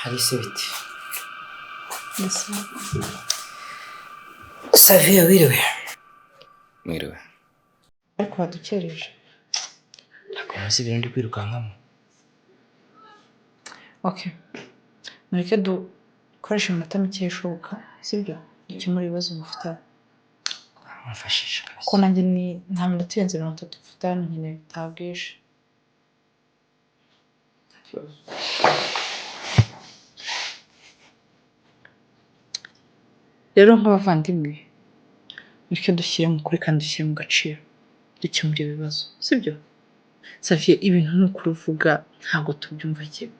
Alice bite? Saviye wiriwe. Mwiriwe. Ariko wadukereje. Ntabwo muzi ibintu ndi kwirukankamo. Okay. Mureke dukoreshe iminota mike ishoboka, sibyo? Dukemure ibibazo mufite. Mfashisha kabisa. Kuko nanjye ni nta minota irenze 30 mfite hano, nkeneye gutaha bwije. Rero nk'abavandimwe, mureke dushyire mu kuri kandi dushyire mu gaciro, dukemure ibibazo, sibyo? Saviye, ibintu ni ukuri uvuga ntabwo tubyumva kimwe.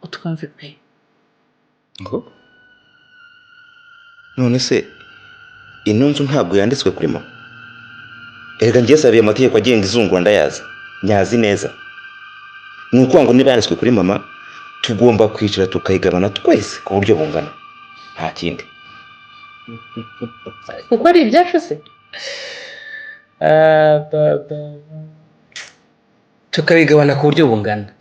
Utwumve pe. Ngo? None se ino nzu ntabwo yanditswe kuri mama? Erega njye Saviye amategeko agenga izungura ndayazi, nyazi neza. Ni ukuvuga ngo niba yanditswe kuri mama, tugomba kwicara tukayigabana twese ku buryo bungana, nta kindi. Kuko ari ibyacu se? Tukabigabana ku buryo bungana.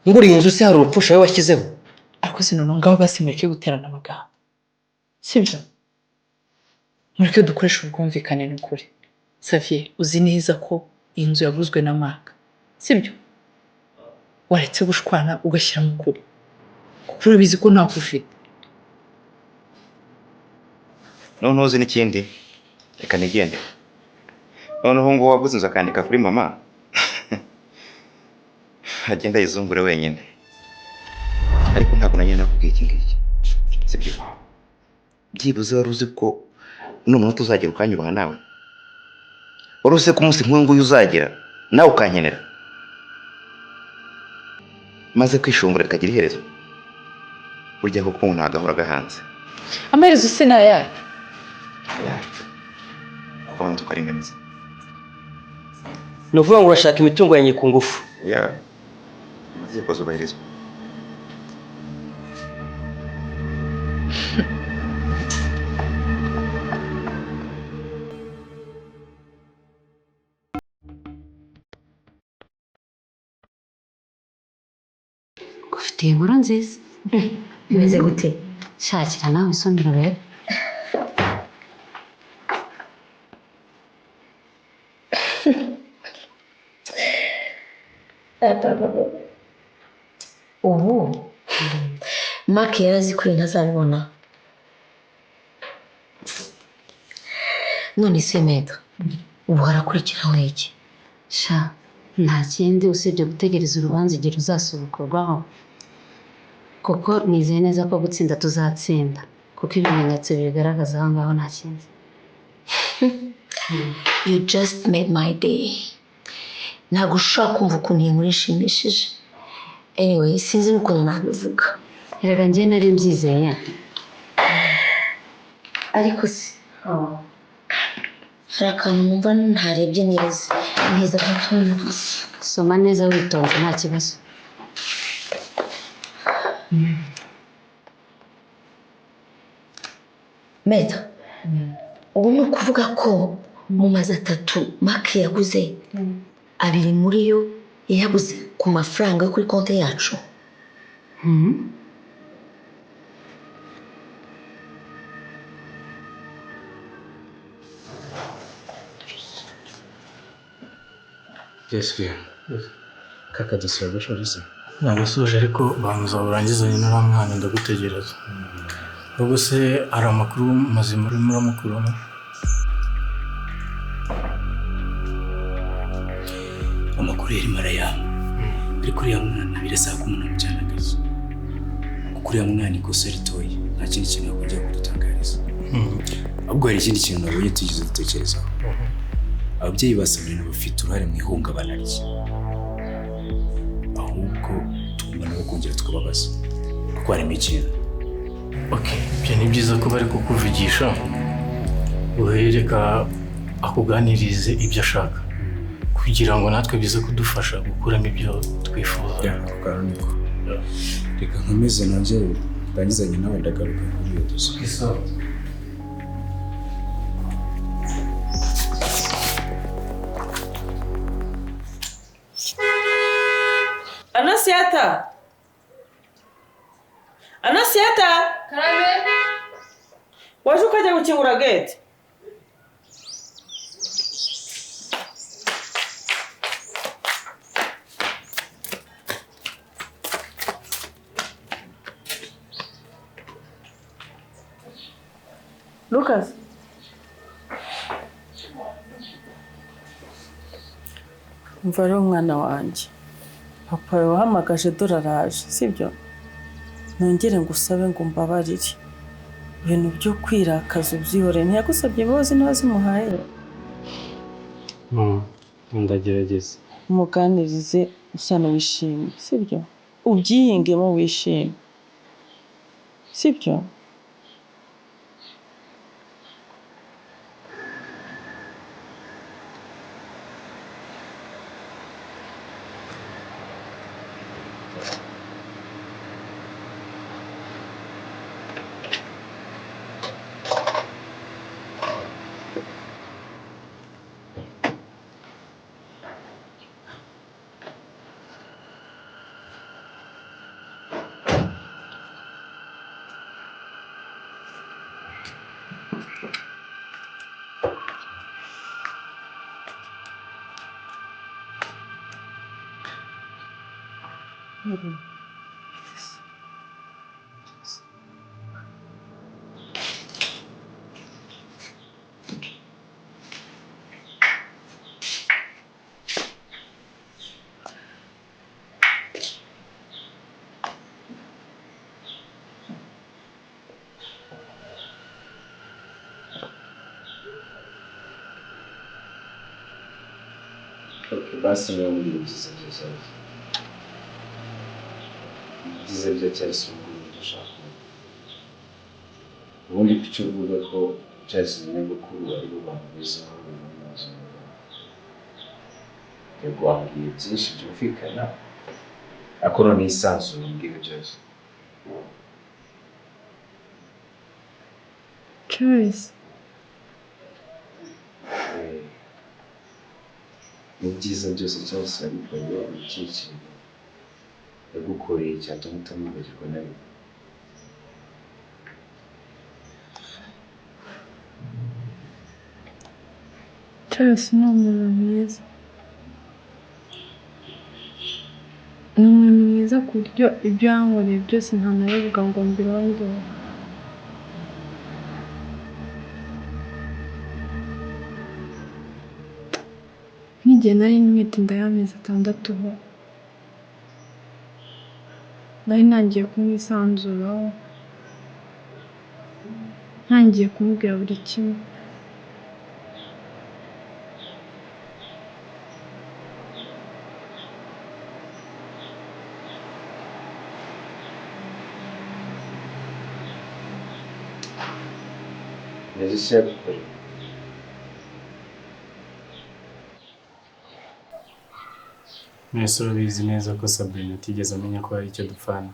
Nguriye inzu se hari urupfusha we washyizeho? Ariko sinone ngaho basi mureke guterana amagambo, sibyo? Mureke dukoreshe ubwumvikane n'ukuri. Saviye, uzi neza ko iyi nzu yaguzwe na Mark, sibyo? Waretse gushwana ugashyira mu kuri, kuko urabizi ko ntako ufite. Noneho uzi n'ikindi, reka nigende. Noneho ngo waguze inzu akandika kuri mama, agenda ayizungure wenyine. Ariko ntabwo nanjye nakubwiye iki ngiki, sibyo? Byibuze wari uzi ko n'umunota uzagera ukanyubaha nawe? Wari uzi ko umunsi nk'uyu nguyu uzagera nawe ukankenera? Maze kwishongora bikagira iherezo. Burya koko umuntu agahora gahanze. Amaherezo si ni ayacu. Ayacu. Kuko abantu tukaringaniza. Ni ukuvuga ngo urashaka imitungo yanjye ku ngufu. Ya. Amategeko azubahirizwa. Ufite inkuru nziza. Bimeze gute? Shakira nawe isomero rero. Ubu Mark yarazi ko ibintu azabibona. None se Meda, ubu harakurikiraho iki? Sha, nta kindi usibye gutegereza urubanza igihe ruzasubukurwaho. Kuko nizeye neza ko gutsinda tuzatsinda, kuko ibimenyetso bibigaragaza aho ngaho nta kindi. You just made my day. Ntabwo ushobora kumva ukuntu iyi nkuru ishimishije. Anyway, sinzi n'ukuntu nabivuga. Erega njye nari mbyizeye. Ariko se hari akantu numva ntarebye neza. Neza gato. Soma neza witonze nta kibazo. Meda, ubu ni ukuvuga ko mu mazu 3 Mark yaguze, 2 muri yo yayaguze ku mafaranga yo kuri konti yacu. Yes, we. Kaka dosiye gashoje se? Nagasoje ariko banza urangizanye n'uriya mwana ndagutegereza. Ubwo se hari amakuru mazima urimo uramukuramo? Amakuru yarimo arayampa. Ariko uriya mwana birasaba ko umuntu amujyana akazi. Kuko uriya mwana ikosa ritoya nta kindi kintu yakongera kudutangariza. Ahubwo hari ikindi kintu nabonye tugeze dutekerezaho. Ababyeyi ba Sabrina bafite uruhare mu ihungabana rye. Ahubwo tugomba nabo kongera tukababaza kuko harimo ikintu. Okay, ibyo ni byiza ko bari kukuvugisha, uhereka akuganirize ibyo ashaka kugira ngo natwe bize kudufasha gukuramo ibyo twifuza. Reka nkomeze nongere ndangizanye nawe ndagaruka kuri iyo dosiye. Anasiyata, Anasiyata! Karame! Waje ukajya gukingura gate. Lucas, umva rero mwana wanjye, papa wahamagaje dore araje, sibyo? Nongere ngusabe ngo umbabarire. Ibintu byo kwirakaza ubyihorere, ntiyagusabye imbabazi ntiwazimuhaye. Mama, ndagerageza. Umuganirize usa n'uwishimye, sibyo? Ubyihingemo wishimye, sibyo? Okay, basi niba muri byiza byiza byiza bya Charles, ubu ngubu ndashaka ubundi icyo uvuga ko Charles na nyogokuru ari bo bantu beza babayeho mu buzima bwawe. Yego, wambwiye byinshi byumvikana, ariko noneho isanzure umbwire byose. Charles. Mu byiza byose Charles yagukoreye, ni ikihe kintu yagukoreye cyatuma utamwibagirwa na rimwe? Charles ni umuntu mwiza. Ni umuntu mwiza ku buryo ibyo yankoreye byose ntanabivuga ngo mbirondore. Nk'igihe nari ntwite inda y'amezi 6 ho, nari ntangiye kumwisanzuraho, ntangiye kumubwira buri kimwe. Nzi se yagukoreye? Mwese urabizi neza ko Sabrina atigeze amenya ko hari icyo dupfana.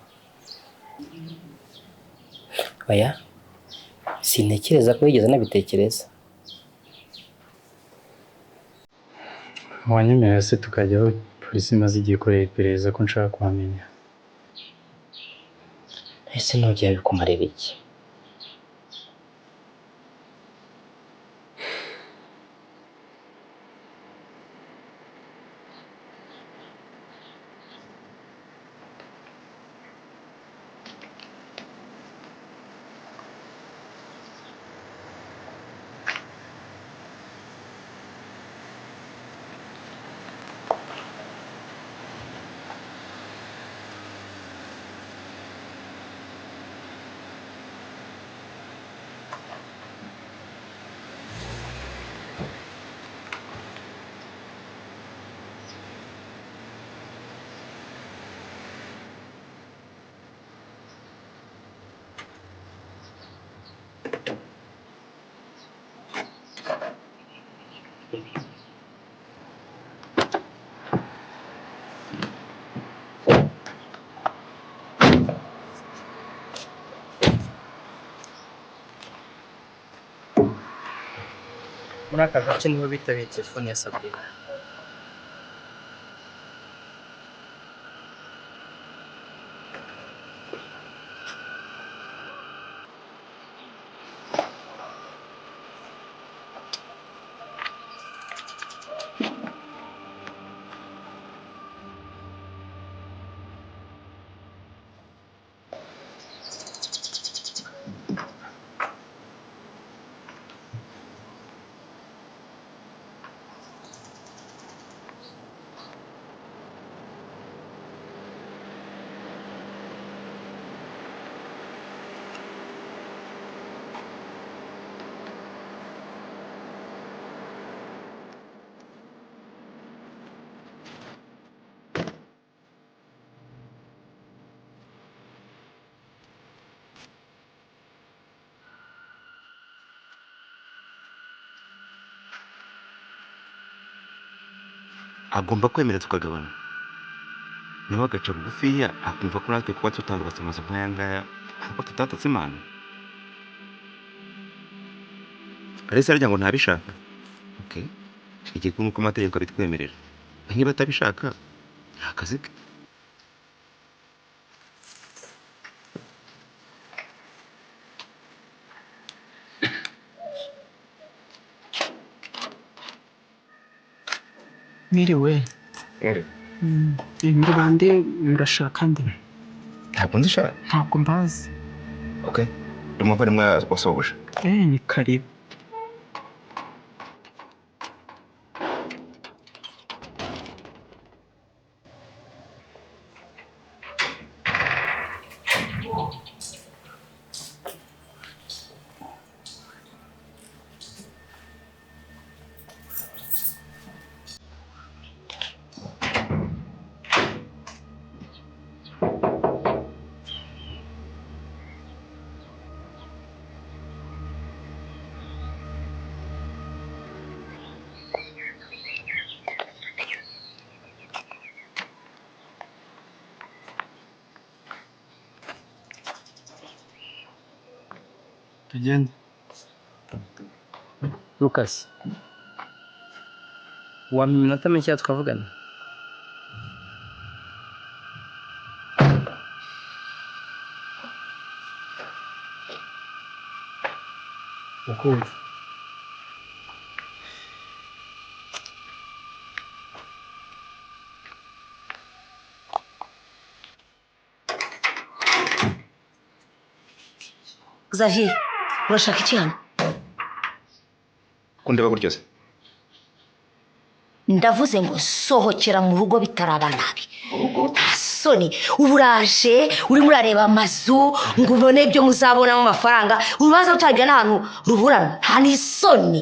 Oya, sintekereza ko yigeze anabitekereza. Wanyemerera se tukajya aho polisi imaze igihe ikorera iperereza, ko nshaka kuhamenya? Ese ntujya bikumarira iki? Muri aka gace niho bitabiye telefone ya Sabrina. Agomba kwemera tukagabana, nawe agaca bugufiya, akumva ko natwe kuba tutarubatse amazu nk'aya ngaya ariko tutatatse Imana. Kalisa arya ngo ntabishaka. Okay, igihe nk'uko amategeko abitwemerera, niba atabishaka ni akazi ke. Mwiriwe. Muri bande? Murashaka nde? Ntabwo nzi sha. Ntabwo mbazi. Okay, ndi umuvandimwe wa sobuja. Ni karibu. Tugende. Lucas, wampa iminota mike tukavugana? Ukumva? Xavier, urashaka iki hano? Kundeba gutyo se? Ndavuze ngo sohokera mu rugo bitaraba nabi. Nta soni, ubu uraje urimo urareba amazu ngo ubone ibyo muzabonamo amafaranga, urubanza rutagira n'ahantu ruburana, nta n'isoni.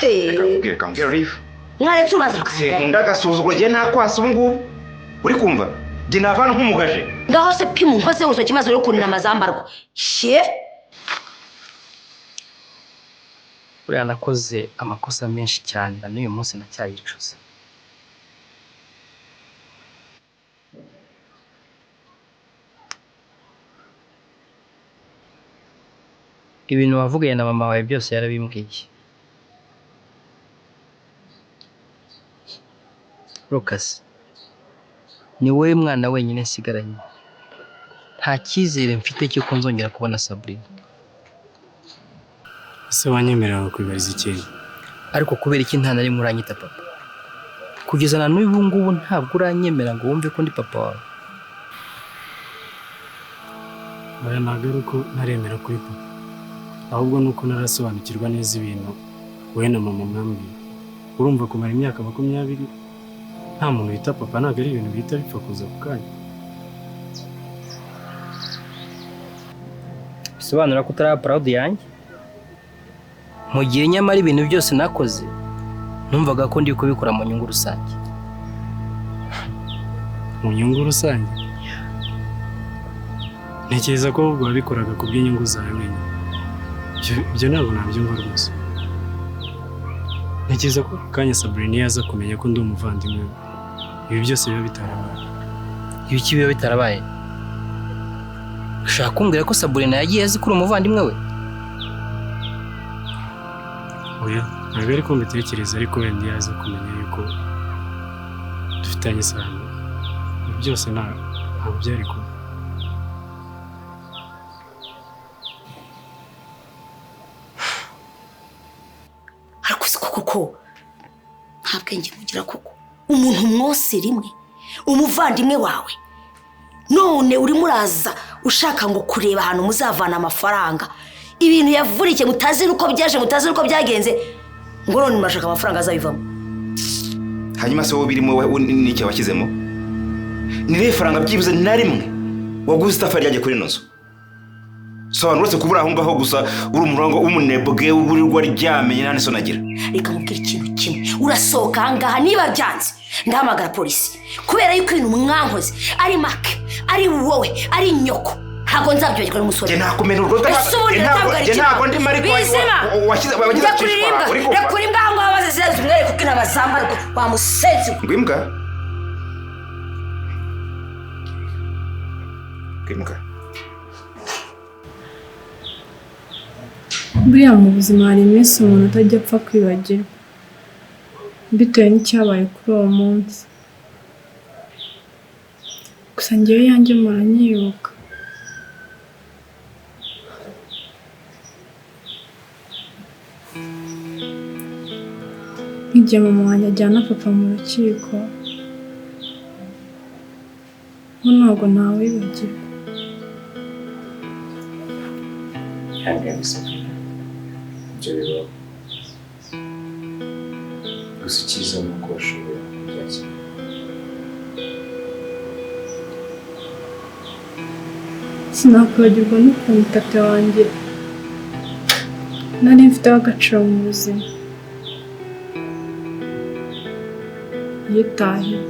Reka nkubwire Olive. Mwaretse urubanza rukahagarara. Sinkunda agasuzuguro, njye ntakwasa ubu ngubu. Uri kumva? Njye navana nk'umugaje. Ngaho se pima unkoze urutoki maze uri kunira amazambarwa. She! Buriya nakoze amakosa menshi cyane na n'uyu munsi ndacyayicuza. Ibintu wavuganye na mama wawe byose yarabimbwiye. Lucas, ni wowe mwana wenyine nsigaranye. Nta cyizere mfite cy'uko nzongera kubona Sabrina. Ese wanyemerera nkakwibariza ikintu? Ariko kubera iki nta na rimwe uranyita papa? Kugeza na n'ubu ngubu ntabwo uranyemera ngo wumve ko ndi papa wawe. Oya, ntabwo ari uko ntaremera kuri papa, ahubwo ni uko ntarasobanukirwa neza ibintu wowe na mama mwambwiye. Urumva kumara imyaka 20 nta muntu wita papa ntabwo ari ibintu bihita bipfa kuza ako kanya. Bisobanura ko utaraba proud yanjye? Mu gihe nyamara ibintu byose nakoze numvaga ko ndi kubikora mu nyungu rusange. Mu nyungu rusange? Ntekereza ko ahubwo wabikoraga ku bw'inyungu zawe wenyine. Ibyo ntabwo nabyumva rwose. Ntekereza ko ako kanya Sabrina yaza kumenya ko ndi umuvandimwe we, ibi byose biba bitarabaye. Ibiki biba bitarabaye? Ushaka kumbwira ko Sabrina yagiye azi ko uri umuvandimwe we? Oya, ntabwo ari ko mbitekereza, ariko wenda iyo aza kumenya yuko dufitanye isano, ibi byose ntabwo byari kuba. Ariko si koko ko nta bwenge mugira koko. Umuntu mwose rimwe, umuvandimwe wawe, none urimo uraza ushaka ngo kureba ahantu muzavana amafaranga, ibintu yavurikiye mutazi nuko byaje, mutazi nuko byagenze, ngo none murashaka amafaranga azabivamo. Hanyuma se wowe birimo n'icyo washyizemo? Ni irihe faranga byibuze na rimwe waguze itafari ryanjye kuri ino nzu? Sobanura, uretse kubura aho ngaho gusa uri umurongo w'umunebwe uburirwa ryamenye nta n'isoni agira. Reka nkubwire ikintu kimwe, urasohoka aha ngaha niba byanze ndahamagara polisi, kubera yuko ibintu mwankoze ari make, ari wowe, ari nyoko, ntabwo nzabyibagirwa n'umusore. Njye nakumena urwo Ese ubundi Njye ntabwo ndi mariko Bizima! washyize Rekura imbwa, uri kumva? rekura imbwa aho ngaho maze zireze umwereke uko intama zambarwa. Wa musenzi we. Ngo imbwa? Ngo imbwa? Buriya mu buzima hari iminsi umuntu atajya apfa kwibagirwa bitewe n'icyabaye kuri uwo munsi. Gusa njyewe iyanjye mpora nyibuka. Nk'igihe mama wanjye ajyana papa mu rukiko, bo ntabwo ntawibagirwa. Ihangane Sabrina, ibyo bibaho. Gusa icyiza ni uko washoboye kubyakira. Sinakwibagirwa n'ukuntu tata wanjye nari mfiteho agaciro mu buzima yitahiye.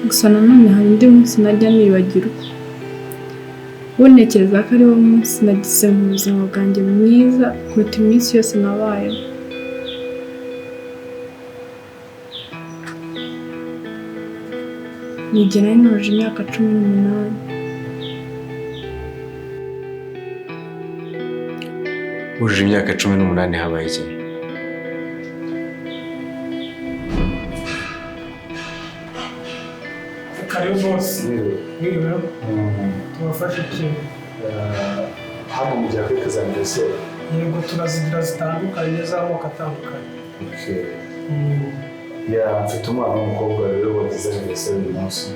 Gusa nanone hari undi munsi najya nibagirwa, ubu ntekereza ko ari wo munsi nagize mu buzima bwanjye mwiza kuruta iminsi yose nabayeho. Ni igihe nari nujuje imyaka 18. Wujuje imyaka 18 habaye iki? Karibu bose. Mwiriwe. Tubafashe iki? Hano mugira keke za anniversaire? Yego, turazigira zitandukanye z'amoko atandukanye. Okay. Ya, mfite umwana w'umukobwa rero wagize anniversaire uyu munsi.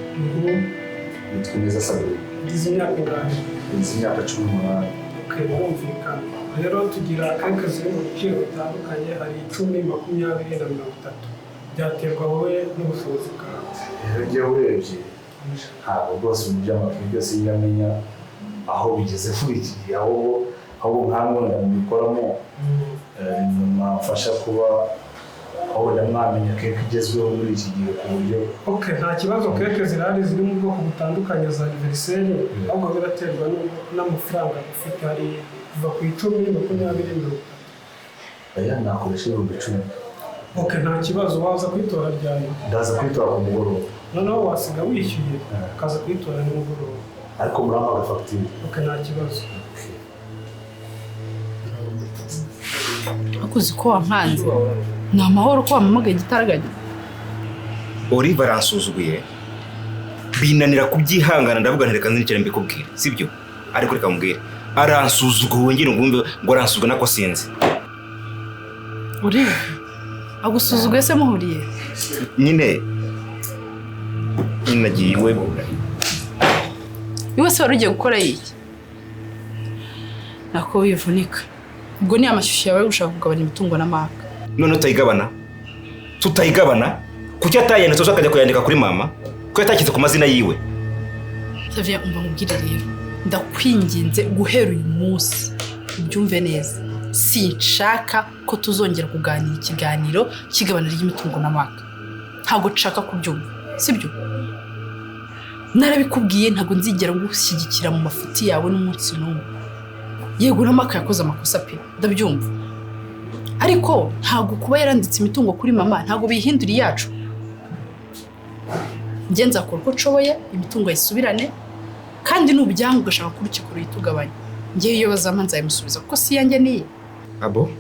Yitwa Ineza Sabrina. Ugize imyaka ingahe? Yagize imyaka 18. Okay, birumvikana. Rero tugira keke ziri mu biciro bitandukanye, hari 10, 20 na 30. Byaterwa wowe n'ubushobozi bwawe. Rero njyewe urebye ntabwo rwose ibintu by'amakuru byose yamenya aho bigeze muri iki gihe, ahubwo nkamwe wenda mubikoramo mwamfasha kuba aho wenda mwamenya keke igezweho muri iki gihe ku buryo. Okay, nta kibazo, keke zirahari ziri mu bwoko butandukanye za anniversaire, ahubwo biraterwa n'amafaranga ufite, hari kuva ku 10, 20, 30. Oya, nakoresha 10,000. Okay, nta kibazo, waza kuyitora ryari? Ndaza kuyitora ku mugoroba. Noneho wasiga wishyuye ukaza kuyitora nimugoroba. Ariko murampa agafagitire. Okay, nta kibazo. Akuzi ko wankanze ni amahoro ko wampamagaye igitaraganya. Olive aransuzuguye binanira kubyihangana, ndavuga nti reka nzirikire mbikubwire, sibyo? Ariko reka mubwire, aransuzuguye wongere ngumve ngo aransuzuguye nako sinzi. Olive agusuzuguye se muhuriye? Nyine nagiye iwe. Iwe se wari ugiye gukora iki? Nako wivunika. Ubwo ni amashyushyu yawe yo gushaka kugabana imitungo na Maka. None tutayigabana kuki atayanditse ushaka akajya kuyandika kuri mama? Ko yatashyize ku mazina yiwe? Xavier, umva nkubwire rero, ndakwinginze guhera uyu munsi ubyumve neza, sinshaka ko tuzongera kuganira ikiganiro cy'igabana ry'imitungo na Maka. Ntabwo nshaka kubyumva, sibyo? Narabikubwiye, ntabwo nzigera ngushyigikira mu mafuti yawe n'umunsi n'umwe. Yego na Maka yakoze amakosa pe, ndabyumva, ariko ntabwo kuba yaranditse imitungo kuri mama ntabwo biyihindura iyacu. Njye nzakora uko nshoboye imitungo ayisubirane, kandi nubyanga ugashaka ko urukiko ruyitugabanya, njyewe iyo bazampa nzayimusubiza kuko si iyanjye niye. Abo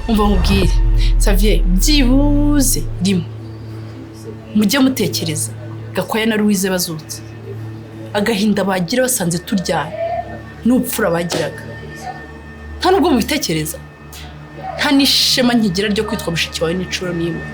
Umva nkubwire Xavier, byibuze rimwe mujye mutekereza Gakwaya na Louise bazutse, agahinda bagira basanze turyana n'ubupfura bagiraga, nta nubwo mubitekereza, nta n'ishema nkigira ryo kwitwa mushiki wawe n'inshuro n'imwe.